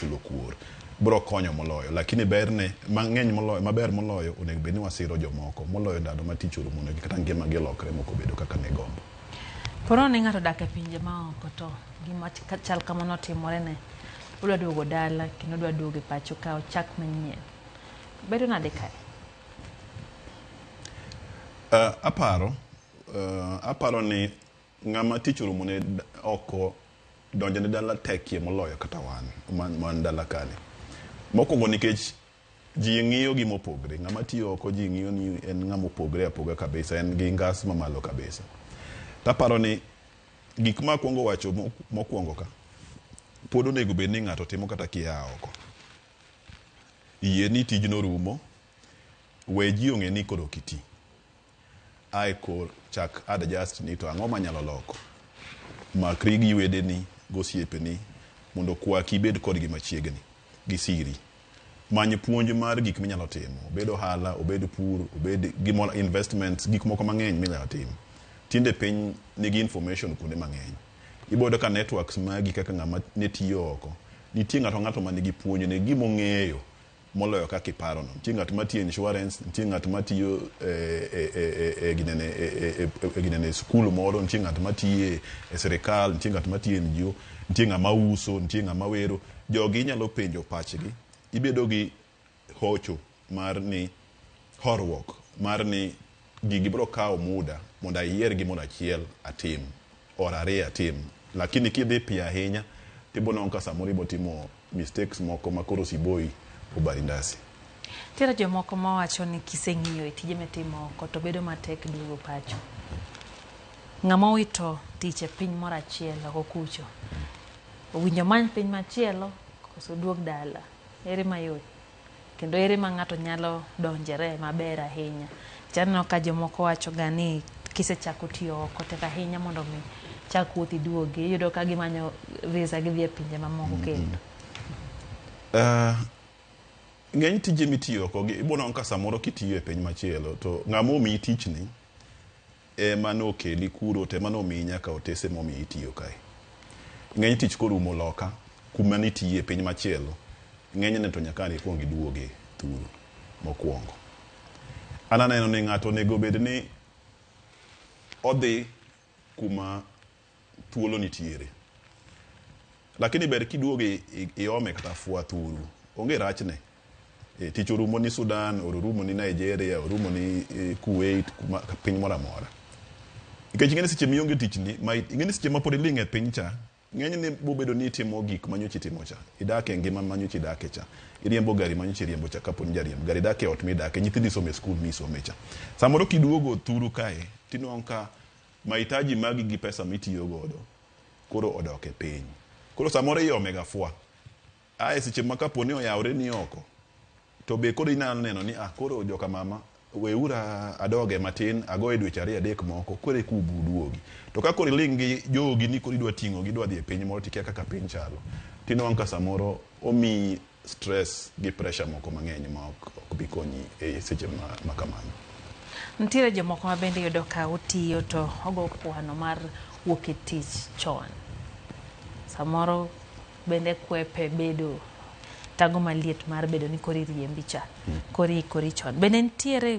chulo kuor bro konyo moloyo, lakini berne mang'eny moloyo, maber moloyo onego bed ni wasiro jomoko moloyo ndalo ma tich orumonegi kata ngimagi olokre mok obedo kaka ne gombo. Koro ni ng'ato odak e pinje maoko to gima chal kamano otimore ne, odwa duogo dala kendo odwa duogo e pacho ka ochak manyien. Bedo nade kae? Aparo ni ng'ama tich orumone oko donjo ne dala tekie moloyo kata wan man dala kani. Mokwongo nikech ji ng'iyo gi mopogre. Ng'ama tiyo oko ji ng'iyo ni en ng'ama opogre apoga kabisa, en gi ngas mamalo kabisa. Taparo ni gik ma akwongo wacho mokwongo ka, pod onego bed ni ng'ato timo kata kia oko. Yie ni tijno rumo, we ji ong'e ni koro ok iti. Ae kor chak adjust ni to ang'o manyalo loko. Makri gi wedeni gosiepeni mondo okwaki ibed kodgi machiegni gisiri. Many puonj mar gik minyalo timo, obed ohala, obed pur, obed gimoro, investments, gik moko mang'eny minyalo timo. Tinde piny nigi information kuonde mang'eny. Ibo yudo ka networks magi kaka ng'ama ne tiyo oko, nitie ng'ato ng'ato manigi puonj ne gimong'eyo moloyo kaka iparo no. Nitie ng'at matiyo insurance, nitie ng'at matiyo e ginene e ginene skul moro, nitie ng'at matiyo e sirikal, nitie ng'at matiyo e NGO, nitie ng'ama uso, nitie ng'ama wero. Jogi inyalo penjo pachgi, ibedo gi hocho mar ni horuok mar ni gigi biro kawo muda mondo ayier gimoro achiel atim or ariyo atim. Lakini kidhi piyo ahinya tibo nwang'o ka samoro ibo timo mistakes moko ma koro siboi obari ndasi. Nitiere jomoko mawacho ni kiseng'iyo e tije mitimo oko to bedo matek duogo pacho. Ng'ama owito tich e piny moro achiel oko kucho, owinjo omany piny machielo koso oduog dala? Ere mayot? Kendo ere ma ng'ato nyalo donjore maber ahinya? Aneno ka jomoko wacho ga ni kisechako tiyo oko tek ahinya mondo mi chak wuoth iduogi. Iyudo ka gimanyo visa gidhi e pinje mamoko kendo. Ng'eny tije mitiyo oko gi ibo nwang'o ka samoro kitiyo e piny machielo to ng'ama omiyi tichni ema nokeli kuro to ema nomiyi nyaka otese momiyi itiyo kae. Ng'eny tich korumo loka kuma nitiye piny machielo, ng'enyne to nyaka an ikuong iduoge thuru mokwongo. An aneno ni ng'ato onego bed ni odhi kuma thuolo nitiere. Lakini ber kiduogo iome kata fwa thuru. Onge rachne. Tich orumo ni Sudan, orumo ni Nigeria, orumo ni Kuwait, kuma, piny moro amora. Nikech ing'eni seche mionge tich ni, ma ing'eni seche ma pod iling' e piny cha, ng'enyne bobedo ni itimo gik manyocha itimo cha. Idak e ngima manyocha idake cha. Iriembo gari manyocha iriembo cha kapo ni jariemb gari. Idak e ot midake, nyithindi somo e skul misome cha. Samoro kiduogo thuru kae, tinwang'o ka mahitaji magi gi pesa mitiyo godo koro odok e piny. Koro samoro iome ga fwa. Ae seche ma kapo ni oyawre ni oko, to be koro inyalo neno ni ah, koro joka mama weura adoge matin, agoye dweche ariyo adek moko, koro eka uduogi. To ka koro iling' gi jogi ni koro idwa ting'o gi idwa dhi e piny moro tikia kaka piny chalo, tinwang'o ka samoro omiyi stress gi pressure moko mang'eny ma ok bi konyi e seche ma kamano. Nitiere jomoko ma bende iyudo ka otiyo to ogo kwano mar wuok e tich chon. Samoro bende kwepe bedo tago maliet mar bedo ni koro iriembi cha, koro iikori chon. Bende nitiere